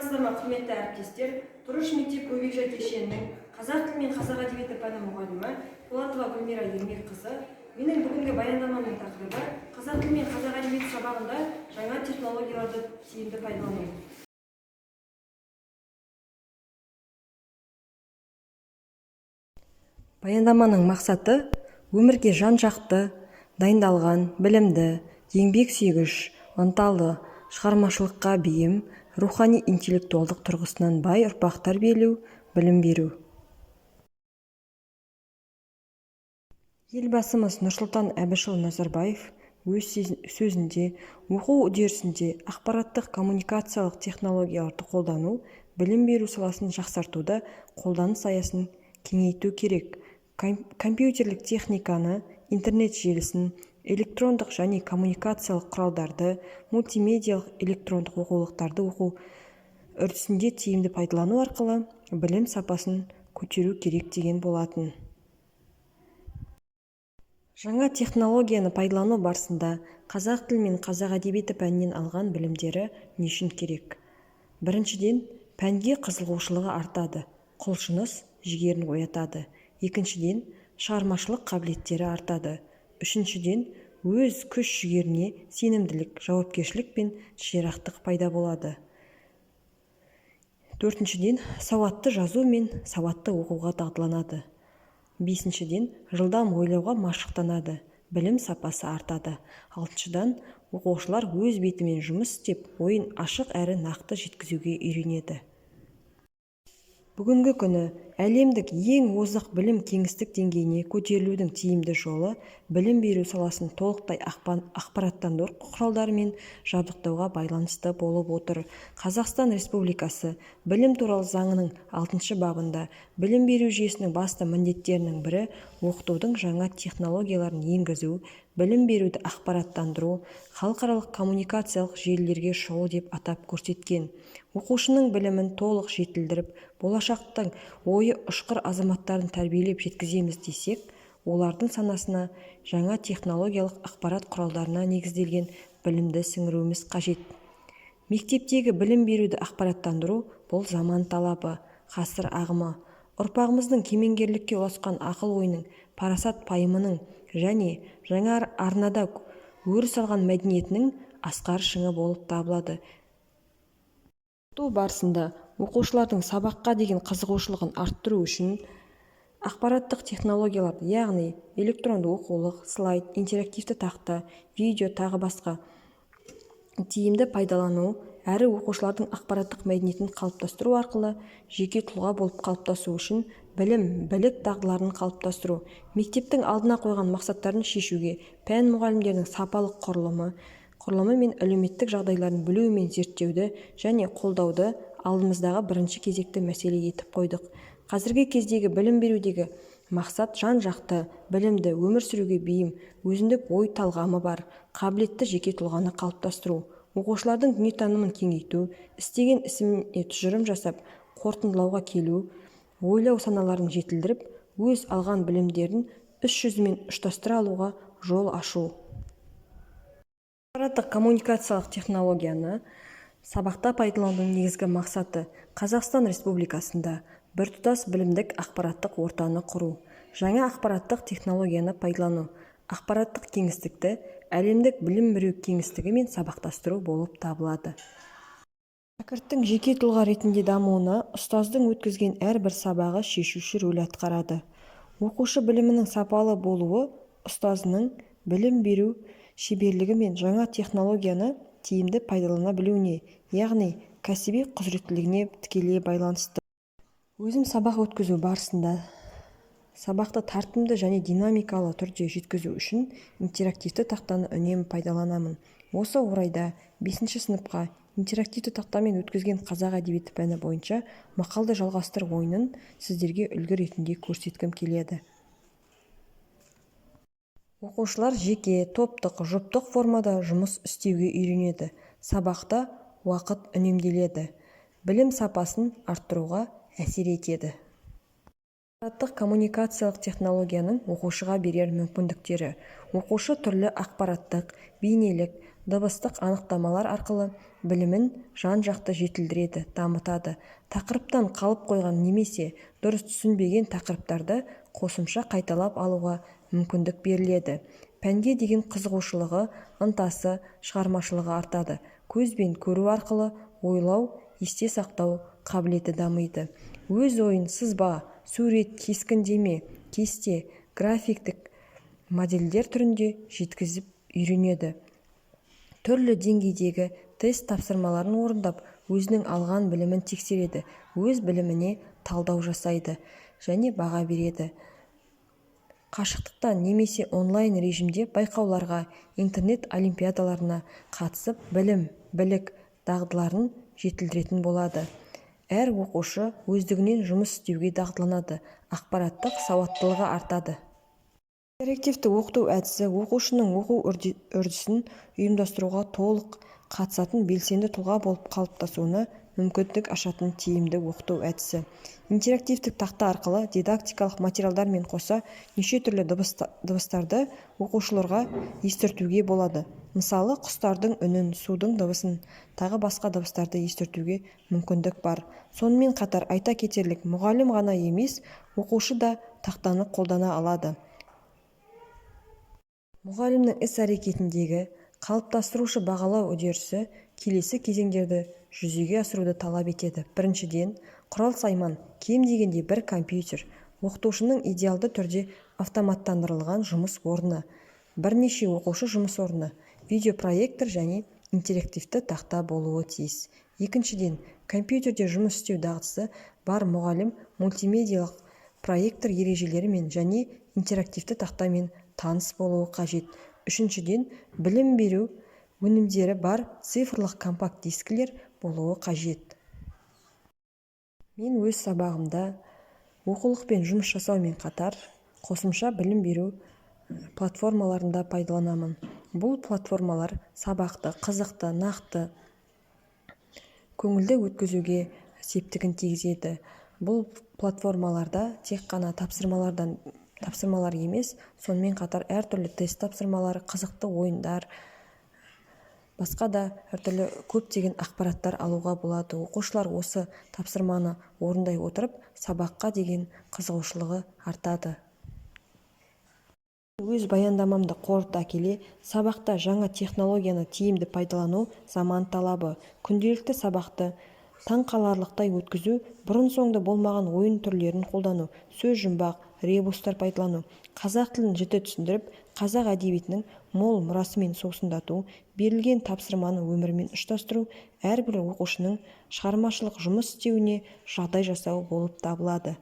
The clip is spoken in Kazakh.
Саламатсыздар ма, құрметті әріптестер! Тұрыш мектеп бөбекжай кешенінің қазақ тілі мен қазақ әдебиеті пәні мұғалімі Полатова Гүлмира Ермекқызы. Менің бүгінгі баяндамамның тақырыбы: қазақ тілі мен қазақ әдебиеті сабағында жаңа технологияларды тиімді пайдалану. Баяндаманың мақсаты: өмірге жан-жақты дайындалған, білімді, еңбек сүйгіш, ынталы, шығармашылыққа бейім, рухани интеллектуалдық тұрғысынан бай ұрпақ тәрбиелеу, білім беру. Елбасымыз Нұрсұлтан Әбішұлы Назарбаев өз сөзінде оқу үдерісінде ақпараттық-коммуникациялық технологияларды қолдану білім беру саласын жақсартуда қолданыс аясын кеңейту керек. Компьютерлік техниканы, интернет желісін, электрондық және коммуникациялық құралдарды, мультимедиалық электрондық оқулықтарды оқу үрдісінде тиімді пайдалану арқылы білім сапасын көтеру керек деген болатын. Жаңа технологияны пайдалану барысында қазақ тілі мен қазақ әдебиеті пәнінен алған білімдері не үшін керек? Біріншіден, пәнге қызығушылығы артады, құлшыныс, жігерін оятады. Екіншіден, шығармашылық қабілеттері артады. Үшіншіден, өз күш-жігеріне сенімділік, жауапкершілік пен ширақтық пайда болады. Төртіншіден, сауатты жазу мен сауатты оқуға дағдыланады. Бесіншіден, жылдам ойлауға машықтанады, білім сапасы артады. Алтыншыдан, оқушылар өз бетімен жұмыс істеп, ойын ашық әрі нақты жеткізуге үйренеді. Бүгінгі күні әлемдік ең озық білім кеңістік деңгейіне көтерілудің тиімді жолы білім беру саласын толықтай ақпараттандыру құралдарымен жабдықтауға байланысты болып отыр. Қазақстан Республикасы Білім туралы заңының 6-бабында білім беру жүйесінің басты міндеттерінің бірі оқытудың жаңа технологияларын енгізу, білім беруді ақпараттандыру, халықаралық коммуникациялық желілерге шығу деп атап көрсеткен. Оқушының білімін толық жетілдіріп, болашақтың ойы ұшқыр азаматтарын тәрбиелеп жеткіземіз десек, олардың санасына жаңа технологиялық ақпарат құралдарына негізделген білімді сіңіруіміз қажет. Мектептегі білім беруді ақпараттандыру – бұл заман талабы, ғасыр ағымы. Ұрпағымыздың кемеңгерлікке ұласқан ақыл-ойының, парасат-пайымының және жаңа арнада өріс алған мәдениетінің асқар шыңы болып табылады. Оқыту барысында оқушылардың сабаққа деген қызығушылығын арттыру үшін ақпараттық технологияларды, яғни электронды оқулық, слайд, интерактивті тақта, видео, тағы басқа тиімді пайдалану әрі оқушылардың ақпараттық мәдениетін қалыптастыру арқылы жеке тұлға болып қалыптасу үшін білім, білік дағдыларын қалыптастыру, мектептің алдына қойған мақсаттарын шешуге пән мұғалімдерінің сапалық құрылымы мен әлеуметтік жағдайларын білу мен зерттеуді және қолдауды алдымыздағы бірінші кезекті мәселе етіп қойдық. Қазіргі кездегі білім берудегі мақсат жан-жақты, білімді, өмір сүруге бейім, өзіндік ой талғамы бар, қабілетті жеке тұлғаны қалыптастыру, оқушылардың дүниетанымын кеңейту, істеген ісіне тұжырым жасап, қорытындылауға келу, ойлау саналарын жетілдіріп, өз алған білімдерін іс жүзімен ұштастыра алуға жол ашу. Ақпараттық-коммуникациялық технологияны сабақта пайдаланудың негізгі мақсаты: Қазақстан Республикасында біртұтас білімдік ақпараттық ортаны құру, жаңа ақпараттық технологияны пайдалану, ақпараттық кеңістікті әлемдік білім беру кеңістігімен сабақтастыру болып табылады. Шәкірттің жеке тұлға ретінде дамуына ұстаздың өткізген әрбір сабағы шешуші рөл атқарады. Оқушы білімінің сапалы болуы ұстазының білім беру шеберлігі мен жаңа технологияны тиімді пайдалана білуіне, яғни кәсіби құзыреттілігіне тікелей байланысты. Өзім сабақ өткізу барысында сабақты тартымды және динамикалы түрде жеткізу үшін интерактивті тақтаны үнемі пайдаланамын. Осы орайда бесінші сыныпқа интерактивті тақтамен өткізген қазақ әдебиеті пәні бойынша «Мақалды жалғастыр» ойынын сіздерге үлгі ретінде көрсеткім келеді. Оқушылар жеке, топтық, жұптық формада жұмыс істеуге үйренеді. Сабақта уақыт үнемделеді. Білім сапасын арттыруға әсер етеді. Ақпараттық-коммуникациялық технологияның оқушыға берер мүмкіндіктері: оқушы түрлі ақпараттық, бейнелік, дыбыстық анықтамалар арқылы Білімін жан-жақты жетілдіреді, дамытады. Тақырыптан қалып қойған немесе дұрыс түсінбеген тақырыптарды қосымша қайталап алуға мүмкіндік беріледі. Пәнге деген қызығушылығы, ынтасы, шығармашылығы артады. Көзбен көру арқылы ойлау, есте сақтау қабілеті дамиды. Өз ойын сызба, сурет, кескіндеме, кесте, графиктік модельдер түрінде жеткізіп үйренеді. Түрлі деңгейдегі тест тапсырмаларын орындап, өзінің алған білімін тексереді, өз біліміне талдау жасайды және баға береді. Қашықтықтан немесе онлайн режимде байқауларға, интернет олимпиадаларына қатысып, білім, білік, дағдыларын жетілдіретін болады. Әр оқушы өздігінен жұмыс істеуге дағдыланады, ақпараттық сауаттылығы артады. Интерактивті оқыту әдісі оқушының оқу үрдісін ұйымдастыруға толық қатысатын белсенді тұлға болып қалыптасуына мүмкіндік ашатын тиімді оқыту әдісі. Интерактивтік тақта арқылы дидактикалық материалдармен қоса неше түрлі дыбыстарды оқушыларға естіртуге болады. Мысалы, құстардың үнін, судың дыбысын, тағы басқа дыбыстарды естіртуге мүмкіндік бар. Сонымен қатар, айта кетерлік, мұғалім ғана емес, оқушы да тақтаны қолдана алады. Мұғалімнің іс-әрекетіндегі қалыптастырушы бағалау үдерісі келесі кезеңдерді жүзеге асыруды талап етеді. Біріншіден, құрал-сайман: кем дегенде бір компьютер, оқытушының идеалды түрде автоматтандырылған жұмыс орны, бірнеше оқушы жұмыс орны, видеопроектор және интерактивті тақта болуы тиіс. Екіншіден, компьютерде жұмыс істеу дағдысы бар мұғалім мультимедиялық проектор ережелерімен және интерактивті тақтамен таныс болуы қажет. Үшіншіден, білім беру өнімдері бар цифрлық компакт-дискілер болуы қажет. Мен өз сабағымда оқулықпен жұмыс жасаумен қатар қосымша білім беру платформаларын да пайдаланамын. Бұл платформалар сабақты қызықты, нақты, көңілді өткізуге септігін тигізеді. Бұл платформаларда тек қана тапсырмалар емес, сонымен қатар әртүрлі тест тапсырмалары, қызықты ойындар, басқа да әртүрлі көптеген ақпараттар алуға болады. Оқушылар осы тапсырманы орындай отырып, сабаққа деген қызығушылығы артады. Өз баяндамамды қорыта келе, сабақта жаңа технологияны тиімді пайдалану заман талабы. Күнделікті сабақты таңқаларлықтай өткізу, бұрын-соңды болмаған ойын түрлерін қолдану, сөзжұмбақ, ребустар пайдалану, қазақ тілін жіті түсіндіріп, қазақ әдебиетінің мол мұрасымен сусындату, берілген тапсырманы өмірмен ұштастыру, әрбір оқушының шығармашылық жұмыс істеуіне жағдай жасау болып табылады.